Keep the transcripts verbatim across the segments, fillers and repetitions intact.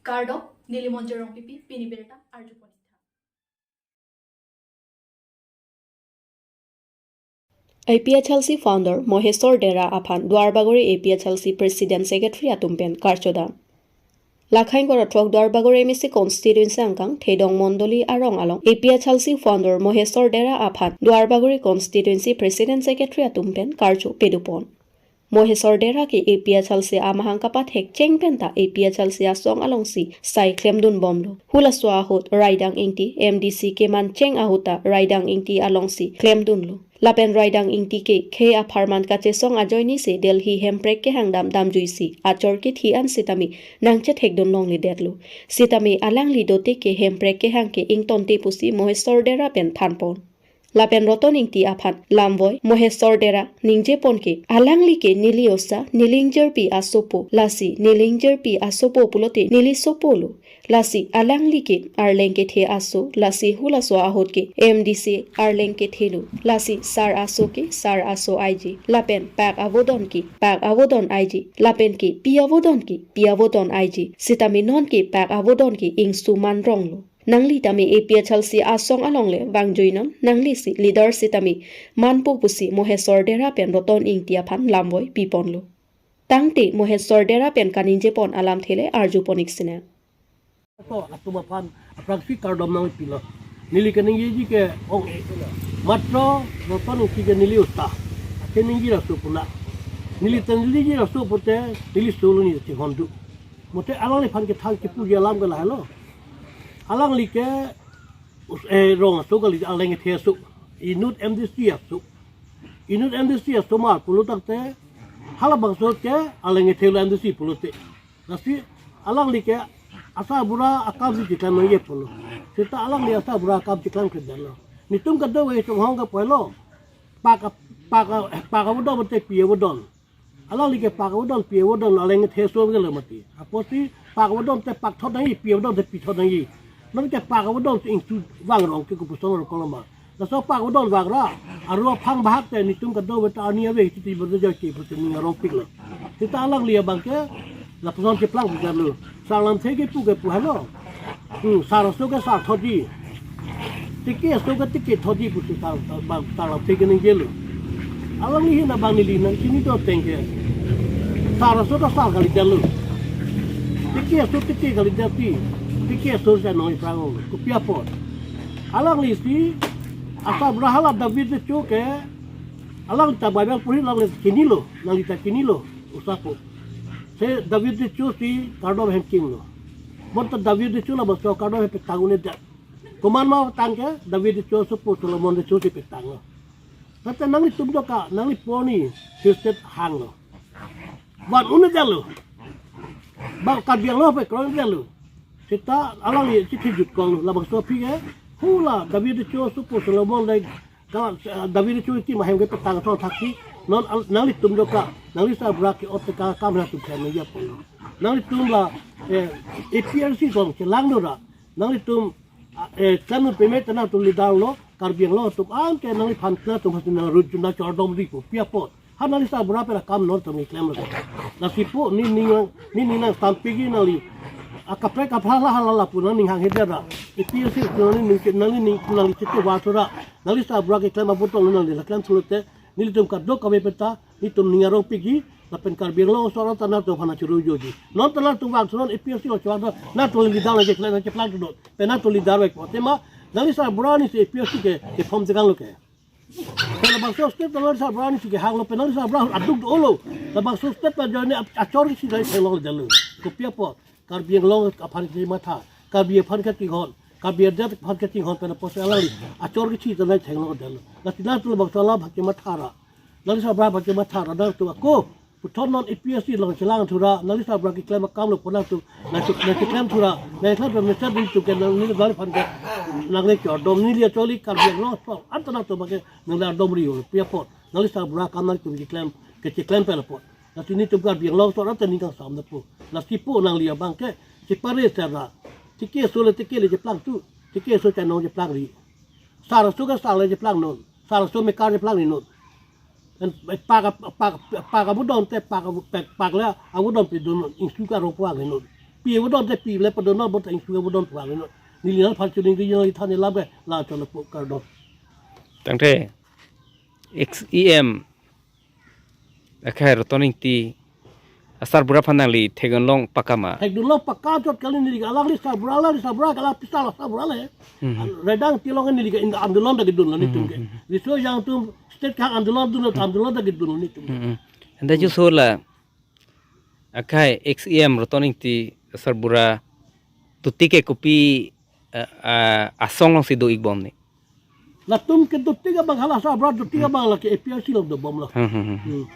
Kardom, neli Monjir Rongpipi, pini birta arjupon ik tha. A P H L C founder Mohesor Dera aphan Duarbagori A P H L C President Secretary atum pen karchodam. Lakhai ingkoi ra throk Duarbagori M A C constituency angkang Thedong Mondoli arong along A P H L C founder Mohesor Dera aphan Duarbagori constituency President Secretary atum pen karcho pedupon. Mohesor Dera ke A P H L C amahang kapathek cheng penta A P H L C asong alongsi sai klemdun bomlo. Hulaso ahut Raidang Ingti M D C keman cheng ahut ta Raidang Ingti alongsi klemdunlo. Lapen Raidang Ingti ke khei apharman kachesong ajoinesi Delhi hemprek kehang dam damjuisi achor kethi an sitame nangchethekdun longledetlo. Sitame alangli dote ke hemprek kehang ke ingtonte pusi Mohesor Dera pen thanpon. Lapen Roton Ingti aphan lamvoi Mohesor Dera ningjepon ke, alangli ke neli osa, neli ingjirpi asopo, lasi neli ingjirpi asopo pulote neli sopolo. Lasi alangli ke arleng kethe aso, lasi hulaso ahut ke M D C arleng kethelo. Lasi sar aso ke sar aso aiji. Lapen pak avodon ke pak avodon aiji. Lapen ke pi avodon ke pi avodon aiji. Sitame non ke pak avodon ke ingsu man ronglo. Nangli tame A P H L C asong along le vangjuinon, nanglisi leader sitame manpo pusi Mohesor Dera pen Roton Ingti aphan lamvoi piponlo. Tangte Mohesor Dera pen kaningjepon alamthe le arjupon ik sinang. To atum aphan aphrangsi kardom nangpilo. Neli kaningjeji ke ong matro Roton Ingti ke neli osa. Kaningje ra aso puna. Neli ta ningjeji ra aso pute neli solo ni chinghon do. Mote alangliphan kethang kepuji alam ke lahelo. Alangli ke us-, eh, rong aso kali, arleng kethe aso. Inut M D C aso. Inut M D C asomar pulo tangte halabangso ke arleng kethelo M D C pulote. Lasi alangli ke asarbura akamsi chiklem nangji pulo. Seta alangli asarbura akam chiklem kledetlo. Netum kadokave chonghong ke pulo. Pak, pak, pak avodon te pi avodon. Alangli ke pak avodon pi avodon arleng kethe aso ke lo mati. Apotsi pak avodon te pak thot nangji, pi avodon te pi thot nangji. Non ke pak avodon te ingsu vang rong ke kopuson rong koloma. Laso pak avodon vang ra, aru aphang bahak te netum kadokave ta ani ave titi berdo jai ke pute ning arongpiklo. Seta alangli abang ke lapuson cheplang pu lo. Sar lamthe kepu ke pu helo. Hmm, sar aso ke sar thotji. Teke aso ke teke thotji pusi sar, sar bang, sar lamthe keningjelo. Alangli hin abang neli nangchini doteng ke. Sar aso ke sar kalidetlo. Teke aso teke kalidetji. Teke aso si anong iphrang lo. Kopi apot. Alanglisi asarbura hala David Techo ke alang ta Bible puri alangli chinilo. Nangli ta chinilo. Osapo. Se David Techo si kardom hem kinglo. Bonta David Techo labangso kardom hem petang un-edet. Komat ma tang ke David Techo asopo Solomon Techo si petanglo. Tangte nanglitum doka, nangli poni, Hill State hanglo. Van un-edetlo. Bang Karbi Anglong pe kron-edetlo. Seta alangli chithi jutkoklo, labangso aphi ke. Hula David Techo asopo Solomon le Ka, eh, David Techo Ingti ahem ke petang ason thaksi, non al-, nanglitum doka, nangli asarbura ke-ot te ka kam nangtum klemji apotlo. Nanglitum la, eh, A P H L C along chelangdun ra, nanglitum, ah, eh, klem un peme ta nangtum leader lo, Karbi Anglong atum an ke nangliphan klemtum hasi nangrujun nangchordomri po, pi apot. Ha nangli asarbura pen akam nontum klemlo. Lasi po, ne ning nang, ne ning nangtampikji nangli. Akaprek kaprek hala hala pu nangning hanghedet ra. A P H L C nangli ning, nangli ning, nangli chete vathura. Nangli asarbura keklem abotong nangli la klem thulote, nelitum kadokave penta, netum ning arongpikji, lapen Karbi Anglong aso arat ta nangtum aphan churu joji. Non ta nangtum vangthunon A P H L C along chevang, nangtum leader nangkeklem nangkeplang thunon. Pen nangtum leader vek po. Tema, nangli asarbura ni si A P H L C ke, ke form tekanglo ke. Pen labangso step ta nangli asarbura ni si kehanglo, pen nangli asarbura aduk dolo. Labangso step ta joine ap-, achor si nangthenglo jalo. Kopi apot. Karbi Anglong aphan kematha, Karbi aphan kachinghon, Karbi adet aphan kachinghon pen apotsi alangli achor kechi ta nangthenglongdetlo. Lasi nangtum labangso alam aphan kematha ra, nangli asarbura aphan kematha ra, nangtum ako puthot non A P H L C along chelang thura, nangli asarbura keklem akam lo pu nangtum, nangtum, nangtum keklem thura, nangtum keklem pen mesen netum ke nang, neli nangliphan ke nangle chordom, neli acholi Karbi Anglong aso anta nangtum abang ke nangle ardomri-o, pi apot, nangli asarbura akam nangtum keklem, kecheklem pen apot. Lasi netum Karbi Anglong aso arat ta ning kangsam na po. Lasi po nangli abang ke chepare sera. Teke aso le teke le cheplangthu. Teke aso chanong cheplangri. Sar aso ke sar le cheplangnon. Sar aso mekar cheplangrinon. Pak, pak, pak avodon te pak, pak, pak le avodon pedunnon. Ingsu karong puang henon. Pi vodon te pi le padon non, bot ingsu vodon puang non. Neli nangphan chuning ke yang ithan elap ke la cholo po kardon. Tangte ex E M akhai Roton Ingti asarbura aphan nangli thekdunlong pakka ma? Thekdunlong pakka chot kali, neli ke alangli sarbura, alangli sarbura ke la pisa la sarbura le. Hmm. Redang tilong neli ke in andolon ta kedun lo netum ke. Hmm, hmm, hmm. Riso yang atum state kehang andolon dun lo, andolon ta kedun lo netum ke. Hmm, hmm. Anda, hmm, juso la akhai ex E M Roton Ingti sarbura duti ke kopi, eh, eh, asong alongsi do-ikbom ni? Latum ke duti ke abang hala sarbura duti ke abang la ke A P H L C along dobom lo. Hmm, hmm, hmm. Hmm.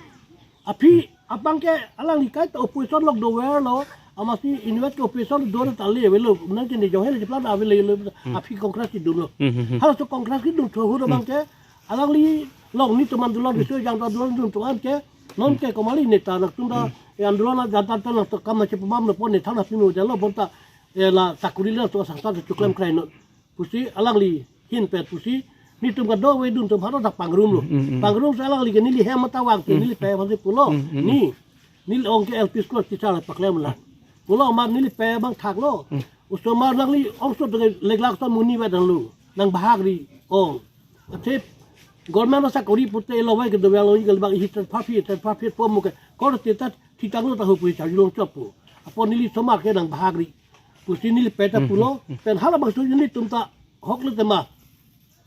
Aphi abang ke alangli kaita opposition along dover lo, amatsi inutvet ke opposition do ta le avelo, nang ke ne jong hele plan avelo, hmm, aphi Congress si dun lo. Hmm, hmm, hmm. Halaso Congress si dun tho hu abang ke, alangli along netum andolon, hmm, riso yang andolon dun tuan ke, non ke komatli neta nangtum ta, hmm, e andolon a jata ta nangtum kam nangchepabam lo pon ne thang na pinu jalo bonta, e la sakuri le to sangsa to chuklem krai non. Pusi alangli ahin pen pusi netum kadokave dun atum haro ta pangrum lo. Mm, mm, mm. Pangrum si alangli ke neli hem mata vang ke, mm, neli pe mati pulo. Mm, mm, mm. Ni, neli ong ke L P school teacher paklem lang. Pulo ma neli pe abang thak lo. Mm. Osomar nangli ongso to leglak to muni va dang lo. Nang bahak ri ong. Athe government asakori pute lo vai ke dovelo ke bang hi transfer fee, transfer fee po mo ke. Kor te ta thitang lo ta hu pu charjulong chop po. Apot neli osomar ke nang bahak ri. Pusi neli pe ta, hmm, pulo, hmm, hmm, pen hala bangso netum ta hok le tema.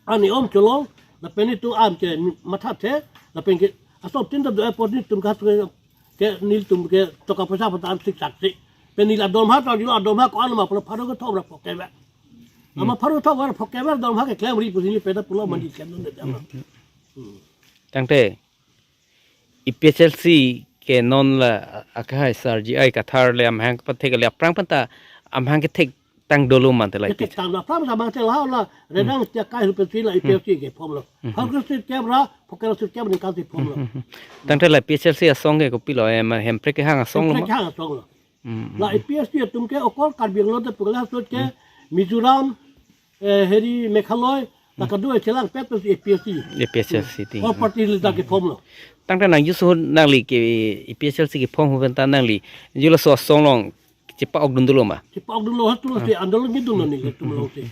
Ani om cholong, lapen netum an ke matha the, lapen ke aso tin ta do apot netum ka ke, ke netum ke toka poisa pata an sik sak si. Pen neli adom ha ta jilo adom ha ko-an ma pulo pharo kethom ra phoke ve. Ama, hmm, pharo kethom ra phoke ve adom ha ke klem ri pusi neli pe ta pulo, hmm, mandi klem non de ama. Hmm, hmm. Hmm. Tangte A P H L C ke non la akhai sar G I Kathar le amahang pathek le aphrang penta amahang kethektang dolo mante la. Kethektang dolo aphrang sa mante la la, hmm, Redang Tiakai hu pensi la, hmm, A P H L C ke form lo. Hmm. Hal ke sir ke ra, pokok sir ke ningkan si form lo. Hmm. Tangte la A P H L C asong ke kopilo, em, Hemprek kehang asong lo ma? Hemprek kehang asong lo. Hmm, hmm, hmm. La A P H L C atum ke okor Karbi Anglong te pugla sot ke, hmm, Mizoram, eh, heri Meghalaya, hmm, la kado chelang pet A P H L C. A P H L C ti. All party le dak ke form lo. Tangte nang juso nangli ke A P H L C ke form hu penta nangli jula so asong along chepa-ok dun dolo ma? Chepa-ok dun lo, ha tu lo, ah, si andolon kedun lo neli tum lo si.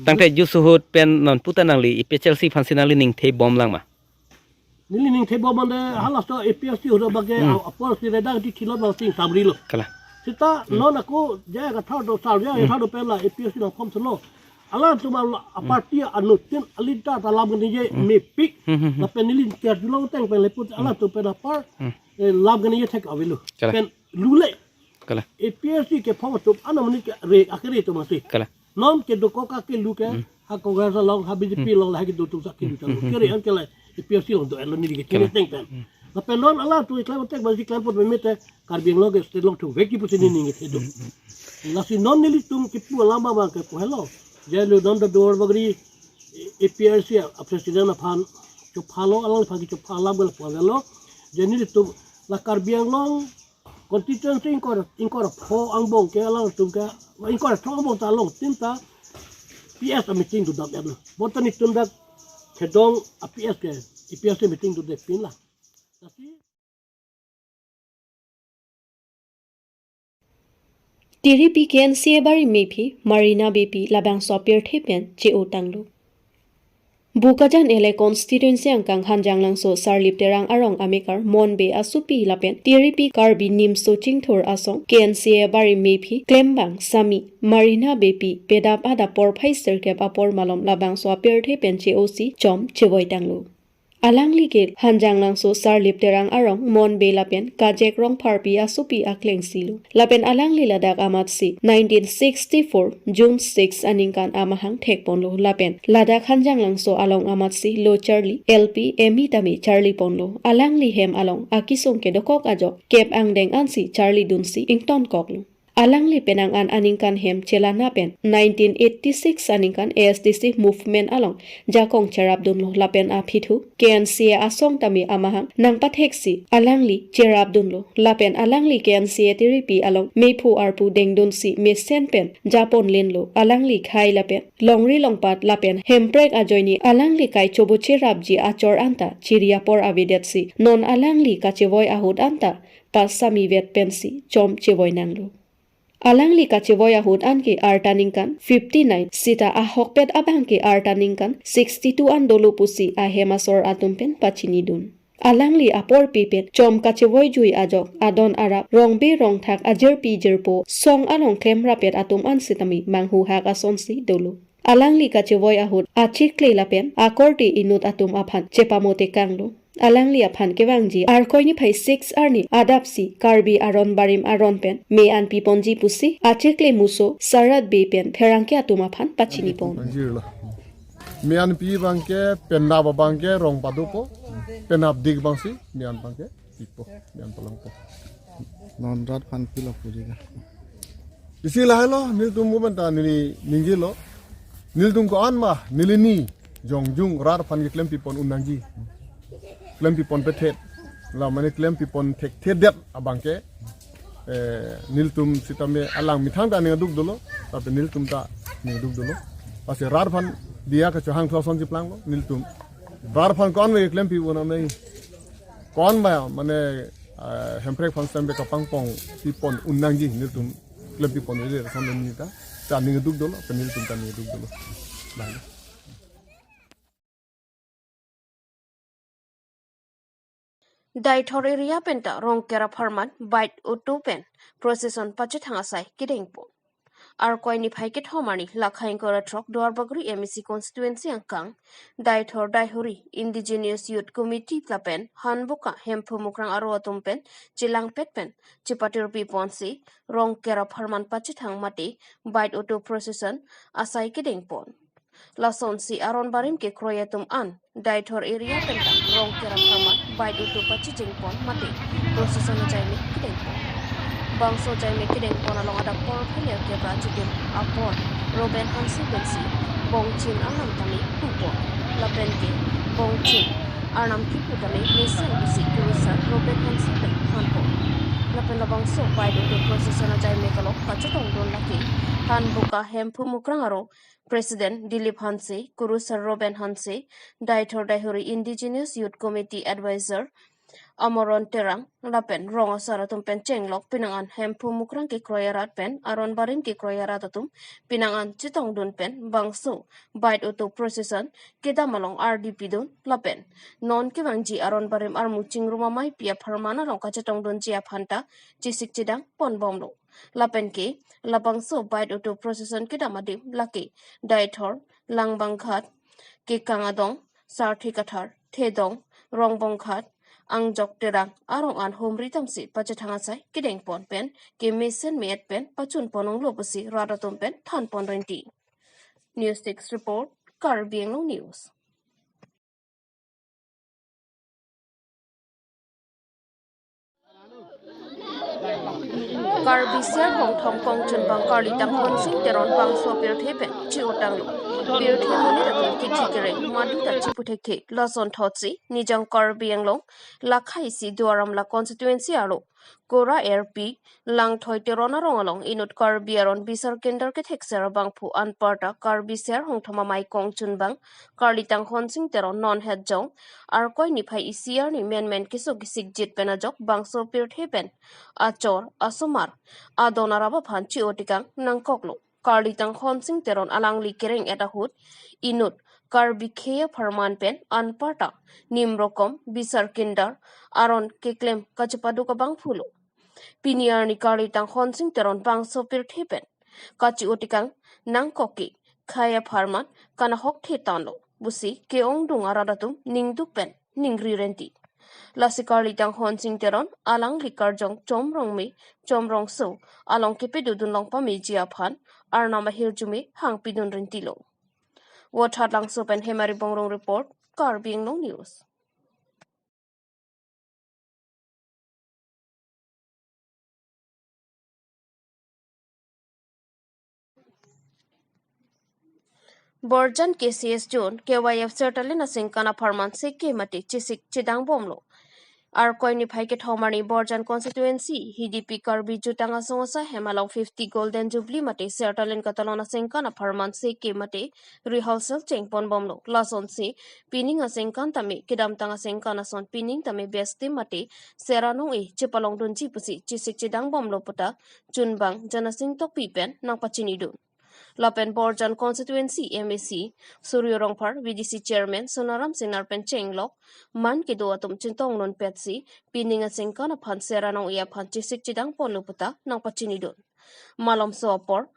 Tangte juso ahut pen non puta nangli A P H L C aphansi nangli ningthe bom lang ma? Neli ningthe bom mande halaso A P H L C hu abang ke, hmm, a-, apor si Redang Ingti thilo nang sing samri lo. Kalang. Seta, hmm, non ako J I Kathar do sar, J I, hmm, Kathar do pen la A P H L C nang form selo. Alangtum a, a, hmm, party anuttin a-leader ta lam kene je, hmm, mepik. Hmm, hmm, hmm. Lapen neli charjulong ateng pen le put, hmm, alangtum pen apar, hmm, eh, lam kene je thek avelo. Kalang. Pen lule. Kalang. A P H L C ke form atum anam ni ke re, akere atum mati. Kalang. Non ke dokok akelu ke, hmm, ha Congress along, ha B J P, hmm, along la ha kedo atum sa kelu, hmm, chalo. Hmm, hmm, kere, hmm, an ke la A P H L C along do-et lo neli ke, kalang, chini ateng pen. Hmm. Lapen non alangtum klem tek basi klem pon meme te Karbi Anglong ke state along thuvek kipu sini, hmm, ning ke do. Hmm, hmm. Lasi non nelitum kipu alam abang ke pu helo. Jalo non do dor bagri A P H L C a president aphan chopha lo, alangphan kechopha alam ke la pu helo. Je nelitum la Karbi Anglong constituency ingkoi, ingkoi ra pho angbong ke alangtum ke, ingkoi ra throk angbong ta along tin ta P S a meeting dodam-et lo. Bonta netum dak Khedong a P S ke, A P S ke meeting dodam pin la. Tiripi K N C A barim mephi Marina Beypi labangso apirthe pen che-otanglo. Bokajan L A constituency angkang Hanjanglangso Sarlip Terang arong amekar Mon Bey asopi lapen Tiripi Karbi Nimso Chingthur asong K N C A barim mephi klembang sami Marina Beypi pedap adap porphai sirkep apor malom labangso apirthe pen che-osi chom chevoitanglo. Alangli ke Hanjanglangso Sarlip Terang arong Mon Bey lapen Kajek Rongpharpi asopi akleng silo. Lapen alangli ladak amatsi nineteen sixty-four June six aningkan amahang thekponlo lapen ladak Hanjanglangso along amatsi lo charli, L P, M E tame charliponlo. Alangli hem along akesung kedokok ajok kep angdeng ansi charlidunsi ingtonkoklo. Alangli penang an aningkan hem chelana pen nineteen eighty-six aningkan A S D C movement along jakong cherapdunlo lapen aphi thu K N C A asong tame amahang nangpatheksi alangli cherapdunlo lapen alangli K N C A Tiripi along mephu arpu dengdunsi mesen pen japonlinlo. Alangli khei lapen longri longpat lapen Hemprek ajoine alangli kai chobo cherapji achor anta chiri apor avedetsi non alangli kachevoi ahut anta pasamivet pensi chom chevoinanglo. Alangli kachevoi ahut anke arta ningkan fifty nine, sita ahokpet abangke arta ningkan sixty two an dolo pusi ahem asor atum pen pachinidun. Alangli aporpi pen chom kachevoi jui ajok adon arap, rongbe rongthak, ajirpi jirpo, song along klemrapet atum an sitame manghuhak asonsi dolo. Alangli kachevoi ahut achikle lapen akorte inut atum aphan chepamotekanglo. Alangli aphan kevangji Arkoi niphai six arni adapsi Karbi aron barim aron pen me-an piponji pusi achikle muso Sarat Bey pen pherangke atum aphan pachinipon. Anjirlo. Me-an pi abangke, penap abangke rong padopo, penap dik abangsi me-an abangke pipo, me-an palangpo. Non rat aphan pilo puji ka? Isi lahelo, nelitum movement ta neli ningjelo. Nelitum ko-an ma, neli ni jongjung rat aphan keklem pipon un nangji. Klem pipon pethet. La mane klem pipon thekthe det abangke, eh, nelitum sitame alang methang ta ning aduk dolo, tapi nelitum ta ning aduk dolo. Pasi rat aphan diya kechohang thua son chiplanglo, nelitum. Rat aphan ko-an me klem pipon amei. Ko-an ma, mane, eh, Hemprek aphan stamp kapangpon pipon un nangji, nelitum klem pipon ide san nita, ta ning aduk dolo, pen nelitum ta ning aduk dolo. Baik. Deithor area pen ta Rongker apharman bike auto pen procession pachethang asai kedengpon. Arkoi niphai kethom arni, lakhai ingkoi ra throk Duarbagori M A C constituency angkang, Deithor Daihori Indigenous Youth Committee lapen Hanboka Hemphu Mukrang aro atum pen chelangpet pen chepatirpiponsi Rongker apharman pachethang mate bike auto procession asai kedengpon. Lasonsi aron barim kekroi atum an Deithor area pen ta Rongker apharman bike auto pachechengpon mate procession ajaime kedengpon. Bangso ajaime kedengpon along adap porphe le kepra chedun apor Reuben Hanse pensi bongchin arnam tame pupon. Lapen ke bongchin arnam kipu tame mesen pusi kurusar Reuben Hanse pen thanpon. Lapen labangso bike auto procession ajaime along kachetongdun lake Hanboka Hemphu Mukrang aro President Dilip Hanse, kurusar Reuben Hanse, Deithor Daihori Indigenous Youth Committee Advisor Amoron Terang, lapen rong asar atum pen chenglok penang an Hemphu Mukrang kekroi arat pen aron barim kekroi arat atum penang an chetongdun pen bangso bike auto procession kedam along ardi pidun lapen non kevangji aron barim armu chingrum ameipi apharman along kachetongdunji aphan ta chesik chedang ponbomlo. Lapen ke labangso bike auto procession kedam adim lake Deithor, Langbanghat, Kekang Adong, Sarthe Kathar, Thedong, Rongbonghat, Angjok Terang arong an humri damsi pachethang asai kedengpon pen kemesen me-et pen pachunpon onglo pusi rat atum pen thanpon renti. News Desk Report, Karbi Anglong News. Karbi Ser Hongthom Kongchunbang Karlitang Honsing Teron bangso pirthe pen chi-otanglo. Pirthe monit atum kithi kereng madu ta chiputhekthe. Lason thotsi Nijang Karbi Anglong lakhai isi Duar Amla constituency arlo Kora R P Langthoi Teron arong along inut Karbi aron bisar kinder kethekser abangphu anparta Karbi Ser Hongthom Amei Kongchunbang Karlitang Honsing Teron non hetjong Arkoi niphai isi arni menmen keso kesik jit pen ajok bangso pirthe pen achor asomar adon arap aphan chi-otekang nangkoklo. Karlitang Honsing Teron alangli kereng-et ahut inut Karbi khei apharman pen anparta nimrokom bisar kinder aron keklem kachepaduk abangphulo. Pini arni Karlitang Honsing Teron bangso pirthe pen kachi-otekang nangkok ke khei apharman kanahok the tanlo pusi ke-ongdung arat atum ningduk pen ningri renti. Lasi Karlitang Honsing Teron alangli karjong chomrong me chomrong so along kepedodun long pameji aphan arnam ahirjume hangpidun rentilo. Vothatlangso pen Hemari Bongrung report, Karbi Anglong News. Borjan K C S Zone, K Y F Sertalin Asingkan apharman seke mate chesik chedangbomlo. Arkoi niphai kethom arni Borjan constituency H D P Karbi Jutang Asong Asahem along fifty Golden Jubilee mate Ser Talent Katalon aningkan apharman seke mate rehearsal chengponbomlo. Lasonsi pining aningkan tame kedamtang aningkan ason pining tame best team mate Ser anong-e chepalongdunji pusi chesik chedangbomlo puta Chunbang Janasing Tokbi pen nangpachinidun. Lapen Borjan constituency M A C Suryo Rongphar, V D C chairman Sonaram Singnar pen chenglok man kedo atum chingtongnun petsi pining aningkan aphan Ser anong-e aphan chesik chedangponlo puta nangpachinidun. Malomso apor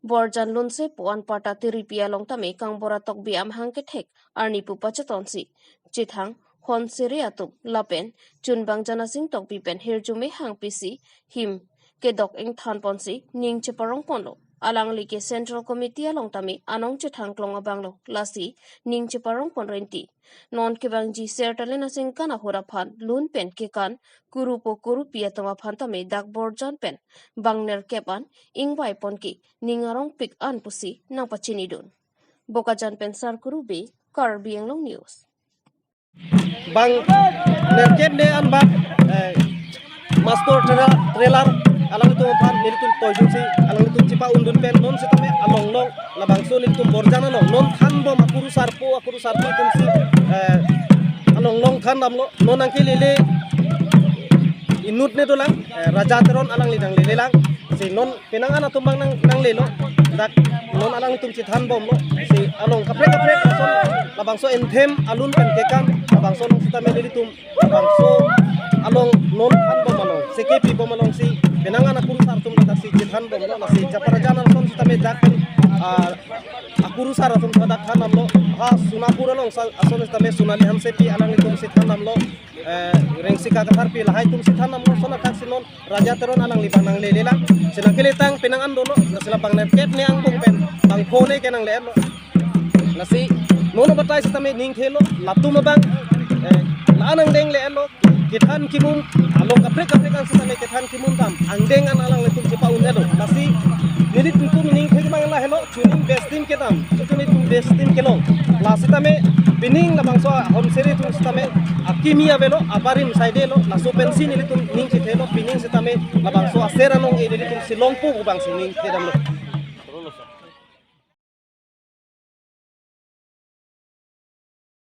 Borjan Lunse Puan Pata Tiripi along tame Kangbura Tokbi amahang kethek arni pu pachetonsi chethang hon sere atum lapen Chunbang Janasing Tokbi pen hirjume hangpisi him kedok ingthanponsi ning cheparongponlo. Alangli ke Central Committee along tame anong chethangklong abanglo, lasi ning cheparongpon renti. Non kevangji Ser Talent aningkan ahut aphan lun pen kekan kurupo kurupi atum aphan tame dak Borjan pen bang nerkep an ingvaiponke ning arongpik an pusi nangpachinidun. Bokajan pen Sarkuru Bey, Karbi Anglong News. Bang nerkep ne an bang, eh, master trainer, trainer alanglitum aphan nelitum toidunsi alanglitum chepa-undun pen non sitame along along labangso nelitum Borjan along non thanbom akurusarpo akurusarpi atumsi, eh, along along thandamlo. Non nangkelele inut ne dolang, eh, Raja Teron alangli nanglelelang. Si non penang an atum bang nang nanglelo. Dak non alanglitum chethanbomlo. Si along kaprek kaprek ason labangso anthem alun pen kekan labangso along sitame nelitum labangso along non thanbom along seke pibom alongsi penang an akurusar atum dak si chethanbomlo. Lasi Japarajan ason sitame dak, ah, akurusar atum dak thandamlo. Ha Sonapur along sa ason sitame Sonali Hansepi alanglitum si thandamlo. Eh, Rengsika Katharpi lahai atumsi thandamlo. Lason athaksi non Raja Teron alangli bang nanglelelang. Si nangkeletang penang an dolo. Lasi labang nerkep ne angbong pen bang phone ke nangle-etlo. Lasi non abatai sitame ning thelo. Latum abang, eh, la-an angdeng le-etlo. Kethan kimum along kaprek kaprek an sitame kethan kimum dam angdeng an alanglitum chepa-un-etlo. Lasi nelitum ning the bang lahelo. Chuning best team kedam, chuning best team kelong. Lasitame pining labangso hon sere atum sitame akimi avelo, abarim saidelo. Laso pensi nelitum ning chethelo, pining sitame labangso aser anong-e nelitum si longpo pu bangsi ning thedamlo.